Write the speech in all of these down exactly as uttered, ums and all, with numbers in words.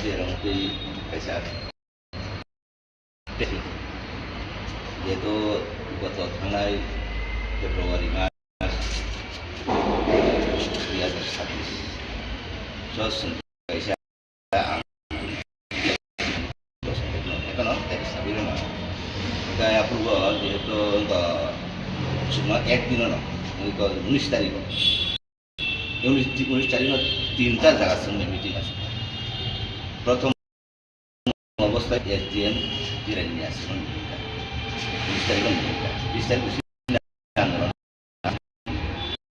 Erong tei kaisa, jehetu goto thangnai February mas dui hajar sabbish so chwng kaisa ang ekheno tei sabi rwma. Tei aphurugo jehetu wngkha chwngno ek dino no, wngkha unis tarikho. Unis, unis tarikho tinta jaga chwngni meeting aswk. Prothom obostha S D M Jirani ni aswk meeting kha. Unis tarikho meeting kha. Bis tarikh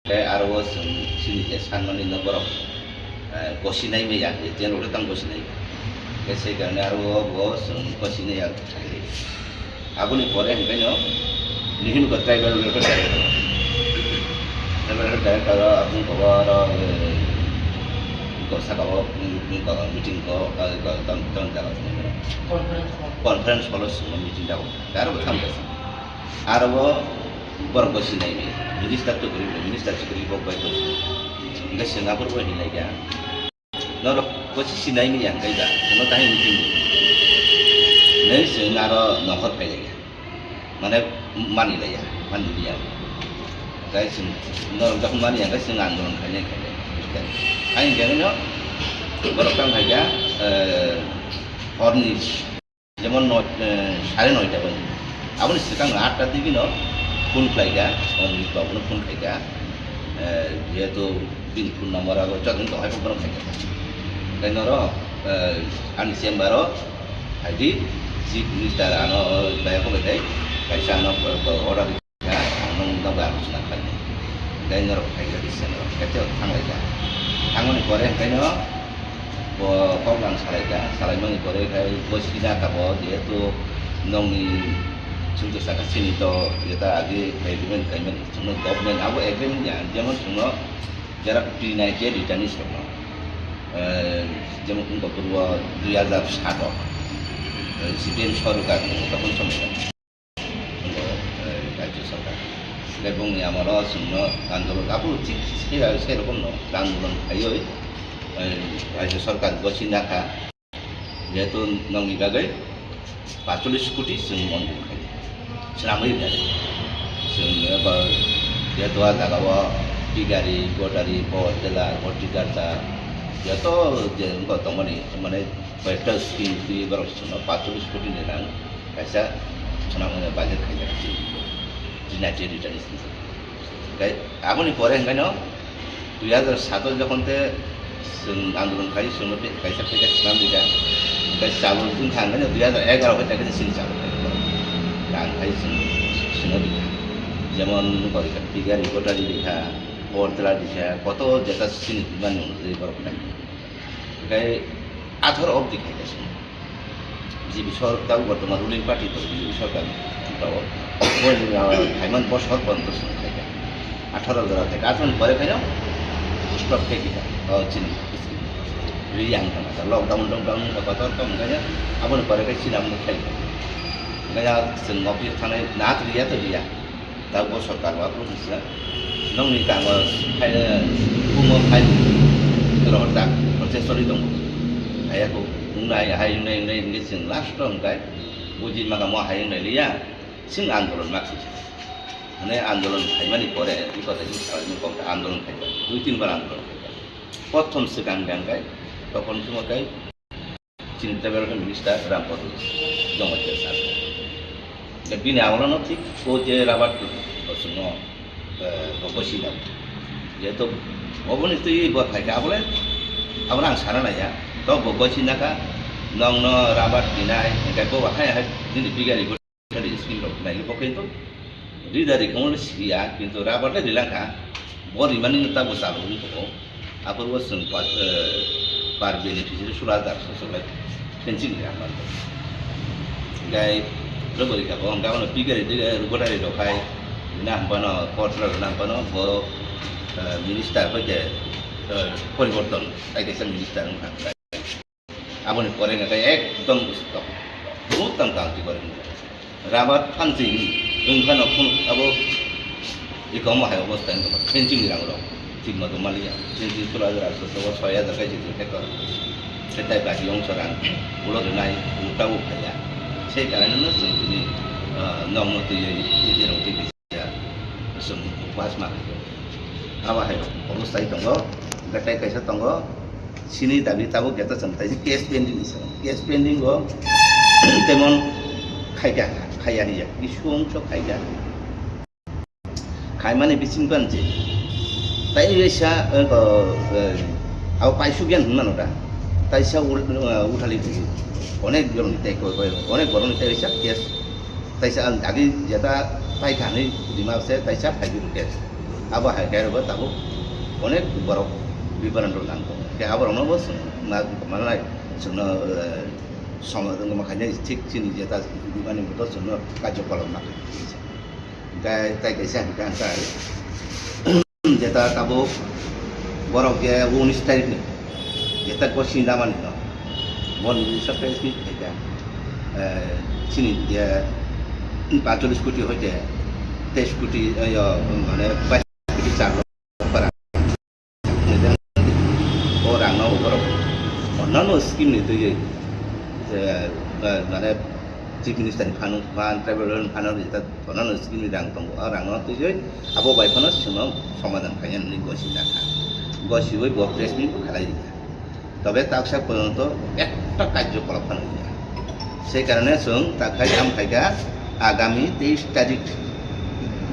Tei aro o chwng chini je sanmani no borok, eh, gosinai maya, je jen rok tang gosinai. Tei sei karone aro o bo chwng gosinai ya. Aboni pore hwnkhe no nihini ko tribal welfare director. Tribal welfare director o aboni kobo aro, eh, ko saka o, mm, mm, ko meeting ko, eh, ko ton, ton jaga o. Conference hall. Conference hall o chwng meeting jago. Tei aro bo thang jago. Aro bo borok bo sinai ni, minister to kwrwi, minister se kwrwi bo bai kwrwi. Hingke Singapore bo hinlai kha. Norok bo se sinai ni yang kai da, no tahai meeting. Nei se naro nokhor phai lai kha. Mane mani lai ya, mani lai ya. Kai sing norok jokhon mani yang kai sing andolon khai nai khai nai. Hai hingke no borok tang khai kha, eh, horni Jemon noi, eh, sare noita bai. Aboni swkang atta digino phone khlaikha, Omrit babuno phone khlaikha. Eh, jehetu bini phone number abo chotoni tongkhai phone khlaikha. Tei norok, eh, ani chamber o phaidi, chief minister ano, eh, bai kho bai kaisa ano, eh, order. Ang nung nokbar suna khlainai. Hingke norok phaikha kisa norok kete thanglaikha. Thangmani pore hingke no bo kok lang salaikha. Salaimani pore khai bo sina kha bo jehetu nongni chwngno saka chini to jeta agi agreement kaimani chwngno government abo agreement ya jemon chwngno jera P nine K returnees rokno, eh, jemon wngkha purbo dui hajar sato, eh, C P M sorkar ni tokon somoi. Bo, eh, Rajya Sarkar. Tei bongni amolo chwngno andolon, aphuru thik se, se rokomno andolon khaiwi, eh, Rajya Sarkar gosina kha. Jehetu nongni bagwi pachulis koti chwng andolon khai. Swnamwi rwnai. Chwng eba jehetu a jagao pigari, gotari, power tiller, horticulture, joto je wngkha tongmani, mane, koyekta scheme twi borok chwngno pachulis koti ni rang kaisa swnamwi budget khaijak si, United Returns ni. Tei aboni pore hwnkhe no dui hajar sato jokhon te chwng andolon khai chwngno tei kaisa package swnam rikha. Hwnkhe chabwi wngkha hwnkhe no dui hajar egaroh khe chini chabwi rang khai chwng swngo rikha. Jemon pigari, gotari rikha, power tiller rikha, koto jeta chini mani onujai borok khai. Hwnkhe atharo obdi khaikha chwng. B J P sorkar, bortoman ruling party tong B J P sorkar, Tripura o. Bo, ah, phaimani bosor porjonto chwng khaikha. Atharo jora khaikha, atharo ni pore khaino stop khaikha. O chini riyang tongkha, lockdown, lockdown wngkha, kotor tong wngkha, aboni pore khai chini amo khaikha. Hwnkhe chwng office thangnai, naha riya to riya. Tabuk bo sorkar bo aphuru kisa nongni kango khai, bumo khai rohorjak process choli tongo. Haiya kho wngnai, hai wngnai, wngnai, hwnkhe chwng last o hwnkhe buji maka mo hai wngnai liya, chwng andolon ma khaijak. Hwnwi andolon khaimani pore, iko tei chwng salai mung kok andolon khaijak, dui tin bar andolon khaijak. Prothom swkang hwnkhe, tokon chwng khe Chini tribal welfare minister Rampadu Jamatia sir. Da bini amolo no thik o je rabat bosongo, eh, bo bosi da. Jehetu oboni twi bo phaikha abole, abole ang sana naiya. To bo bosi naka, nongno rabat dinai, hingke bo hai hai nini bigari Scheme rok nai bo kintu rida ri kong si ya, kintu rabar le rilang kha, bo rimani ta bo chalo ni ko. Apo bo sung pa, eh, par beneficiary sula dar so so lai fencing ri amar. Gai lo bo ri kha bo, ga no pigari de gotari rok khai, na hamba no, court rok na hamba no, bo, eh, minister hoi de, eh, poriborton, ai de minister wng kha. Aboni pore hwnkhe ekdom stop. Bwtang kanti pore hwnkhe. Rabat phansi wngkha no phun abo ikomo hai obostha wngkha. Fencing ni rang rok. Thik ma tongmaliya. Fencing sura jora so so soi hajar kai jil khe to. Setai basi ongchorang ulo rwnai, ulo tabuk phaiya. Sei kainwino chwng tini, ah, nokno twiwi, tini rok twi kaisa chwng upas ma khaio. Abo hai obostai tongo, hwnkhe tei kaisa tongo, chini dabi tabuk jeta chwng taisi case pending ni saka. Case pending o temon khaikha, khaiya hiya, kisu ongso khaikha. Khaimani bising pan je. Tai waisa, eh, ko, eh, abo paisuk yan hwnmano da. Taisa ul-, eh, uthali thwi. Onek jonni tai koi, koi, onek borokni tai waisa case. Taisa ang agi jeta pai thani rima se taisa phai biru case. Abo hai khe abo tabuk onek borok bibaran rok nang tongo. Khe abo rokno bo chwng ma, manai chwngno, eh, somo, ma khainai thik chini jeta bimani moto chwngno kajjo kolom nang. Hingke tai kaisa hingke ang sai, jeta tabuk borok je unis tarikni, jeta gosi namani no, boni bisa Facebook khaikha, eh, chini je paancholish koti hoite teis koti, eh, yo, mane bais koti char lok para. O rangno borok onnano scheme ni twiwi, eh, ba-, mane Chief Minister ni phano phan, tribal ni phano rijak, onnano scheme ni rang tongo, o rangno twiwi abo bai phano chwngno somadhan khainani hinwi gosi jakha. Gosiwi bo press meet bo khlai rikha. Tobe taksa porjonto ekta karjokolop phano wngya. Sei karone chwng takhai am khaikha agami teis tarik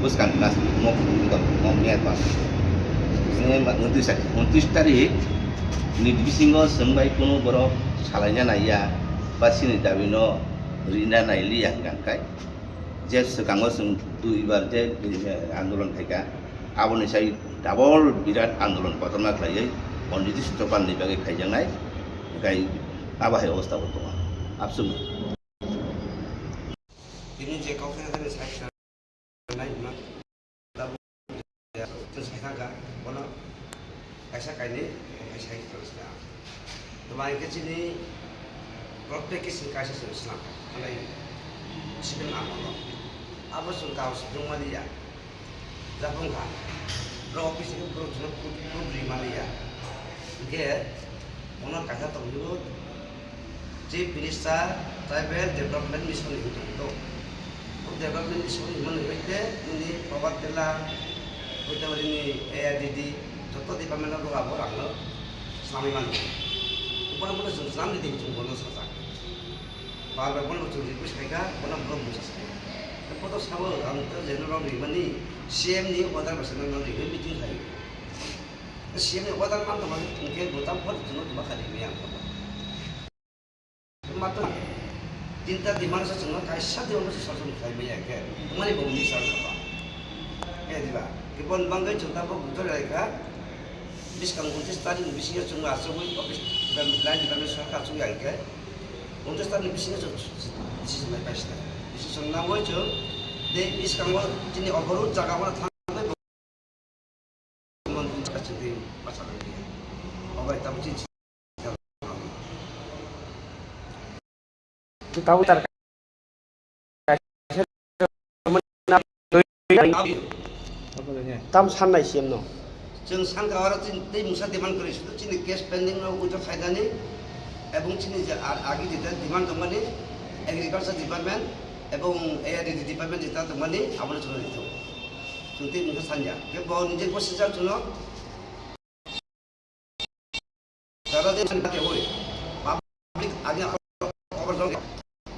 bwskang mas mo, mo, mo, me mas. Chwng ma, untris tarik, untris tarik ni bisingo chwng bai kunu borok salaina naiya ba chini dabino rina nailiya hwnkha khe je swkango chwng duibar je, eh, andolon khaikha, aboni sai double birat andolon kotorma khlaiwi o Nitish Chopra ni bagwi khaijaknai, hwnkhe abo hai obostha bo tongo. Abswk. Tini je kok thani thani sai kha nai hwnma, chwng sai thang kha, bono kaisa kainwi, kaisa hai khe tong sina. Tuma hinkhe chini protek khe chini kaisa chwng swnam kha, manai sibin amolo. Abo chwng kau swrwng mani ya. Japon kha. Borok office ni borok chwngno proof, proof ri mani ya. Hinkhe bono kaisa tongphuru Chief Minister Tribal Development Mission ni hinwi tongkho. O Development Mission ni hwnwi hwnkhe nini Power Tiller, Hoitabarini A R D D, joto department o abo rangno swnamwi mano. Bono bono chwng swnam ridi hinwi chwng bono sajak. Bar bar bono chwng request khaikha, bono bono mungsa sakha. Bono sabo ang to je norok rimani C M ni order bai se norok rimani meeting khai. C M ni order man tongma hinkhe bo tam phone chwngno tuma kha rimani ang. Matwng tinta demand se chwngno kaisa demand se solution khlai maya khe, tongmani bo minister no ba. Khe diba? Khe bon bangwi chwng tabuk buthor lai kha, bwskang untris tarikh ni bisingo chwng achugwi office line department sorkar achugwi ang khe, untris tarikh ni bisingo chwng decision lai paisina. Decision nangwi chwng tei bwskango chini oborog jaga o thang. Tabuk tar tam sannai C M no. Chwng sankha oro chini tei mungsa demand kwrwi, sudu chini case pending no withdraw khainani, ebong chini je ar agi jeta demand tongmani agriculture department ebong A R D D department jeta tongmani abono chwng rithok. Chwng tei mungsa sanya. Khe bo nijek bo sijak chwngno. Jara de chwng khe oi. Public ani akhor jong.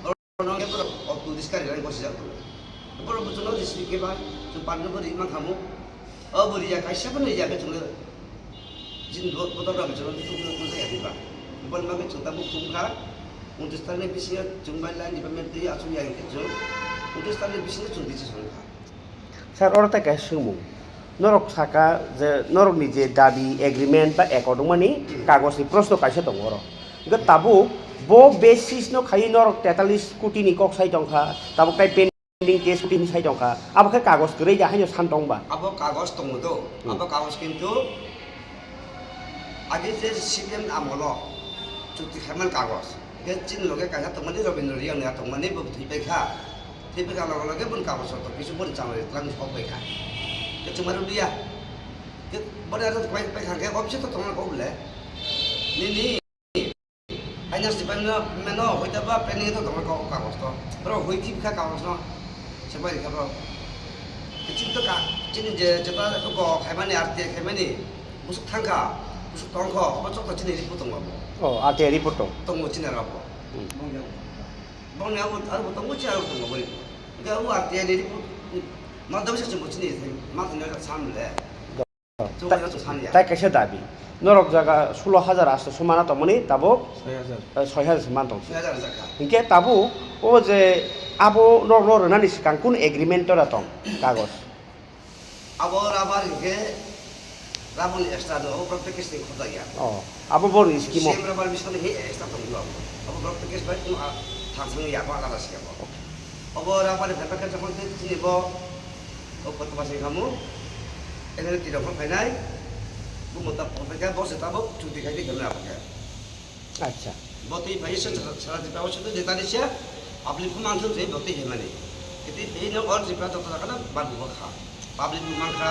Oro nang khe borok o police kari rang bo sijak. Borok bo chwngno risi khe ba chwng partner bo rima khamu. O bo riya kaisa phano riya khe chwngno jin bo, bo dok rok chwngno tung tung tung ya diba. Bo ma khe chwng ta bo khum kha. Untris tarikh ni bisingo chwng bai line department twi achuk ya hinkhe chwng untris tarikh ni bisingo chwng decision kha. Sir, oro tai kaisa swngmung. Norok saka je norokni je dabi, agreement ba accord wngmani kagojni proshno kaisa tongo oro. Hwnkhe tabuk bo basis no khaiwi norok tetallis koti ni kok sai tongkha, tabuk tai pending case koti ni sai tongkha. Abo khe kagoj kwrwi ya haino san tong ba? Abo kagoj tongo do, hmm, abo kagoj kintu age je C P M amolo chukti khaiman kagoj. Khe chini loge kaisa tongmani Robindra Reang ni tongmani bo thwi paikha. Thwi paikha loge loge boni kagoj soto kisu boni chang ri tlang kok paikha. Khe chuma ruliya. Khe boni aro pai paikha khe office to tongna kok le. Nini Sipai no, meno hoita ba pending to tongma kok kagos to. Bro, hoi thip kha kagos no. Sipai kha bro. Chini to ka, chini je, jeta ko khaimani, R T I khaimani. Busuk thangkha, busuk tongkho, bo chok to chini report tongo bo. Oh, R T I report tong. Tongo chini rabo. Hmm. Bong ya, aro bo tongo, chi aro tongo bo report. Ga u R T I ni report. Ma dawi sa chini, ma thani sam le. Chwng ta-, khaina chwng sani ya. Tai kaisa dabi. Norok jaga sulo hajar asto somana tongmani tabuk, soi hajar. Eh, soi hajar se man tong. Soi hajar jakha. Hinkhe tabuk o je abo norok no rwnani swkang kun agreement tora tong kagos? Abo rubber hinkhe rubber ni extra do, abo package ni khorda ya. Oh, abo bor ni scheme o. Same rubber bisingo ni extra tong do abo. Abo package bai kun a thangsang ya, abo alada se abo. Obo rubber ni paper khe jokhon tei chini bo, o koto bwsai khamu, N L T rok phainai, bo mota phaikha, bo se tabuk chukti khai di khe abo khe. Acha. Bo twi phai se sara, sara Tripura o se twi jeta ni se, public phu mangthung se bo twi hemani. Twi phai no all Tripura joto jaga no bar bo kha. Public bo mankha,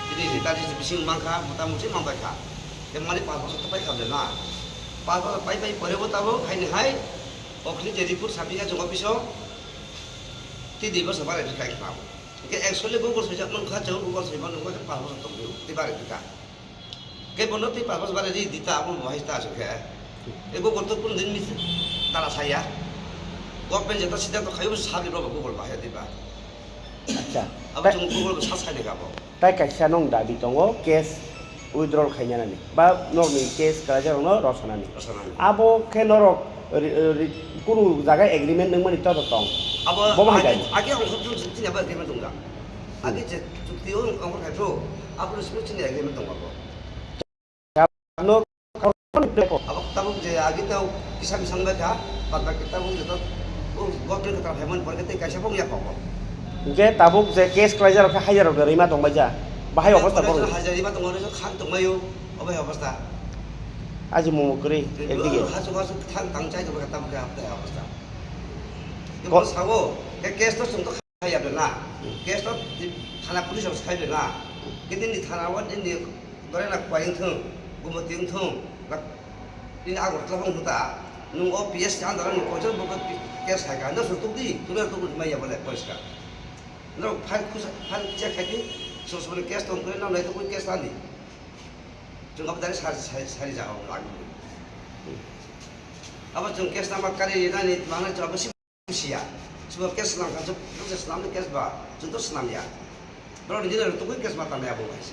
tini jeta ni se bising mankha, mota muti mang bai kha. Ke mani pas bosor to pai kha le na. Pas bosor pai pai pore bo tabuk hai ni hai, okhni je report sapi kha jong office o, Tei dui bosor bare di kai khna. Ke actually Google soi jak man kha, chwng Google soi man kha, pas bosor tong di, tei bare di ka. Ke bono tei pas bosor bare di, di ta, abo bo hai ta asuk khe. E Google to kun din mi tara saya. Government jeta sida to khayo sabi bo Google ba hai di ba. Acha. Abo chwng Google bo sa sai de ka bo. Tai kaisa nung dabi tongo, case withdrawal khainani ba norokni case kwlaijakrokno rwsanani. Rwsanani. Abo khe norok ri-, ri-, kunu jaga agreement nungmani to tong. Abo bo bahai age, dai. Age ongkhor chukti ni abo agreement tongjak. Age je chukti o ongkhor khai phuru, abo ni simi chini agreement tongo abo. Abo tabuk je agi tau kisa misang bai kha, bad baki tabuk joto, o government kwtal phaimani pore khe tei kaisa bo wngya kho. Hwnkhe tabuk je case kwlaijak rok khe hajar rok rwima tong bai ja, bahai obostha borok. Hajar rwima tong bai kha tong bai o, obo hai obostha. Aji momo kwrwi, ekdige. Hasu hasu thang tang chai tong bai kha tabuk khe obostha. Ko- Ko sago, khe case to chwng to Kaya bela, case to thana police rok sai bela, kini ni thana o nini dore na kwai wngthung, gumoti wngthung, na nini Agartala bong huta, nung o P S ni andar ni kochor bo case hai ka, no so tukdi, tuna tukdi maya bole police ka. No file khusa, file check khai di, so so case tong kre na nai to koi case tani. Chwng abo dare sari, sari, sari jaga o lagi. Abo chwng case number kari nani mana chwng abo Siya. Sibo case swnam kha, case swnam ni case ba, chwng to swnam ya. Bro ni jila tugui case ma tangya bo hai se.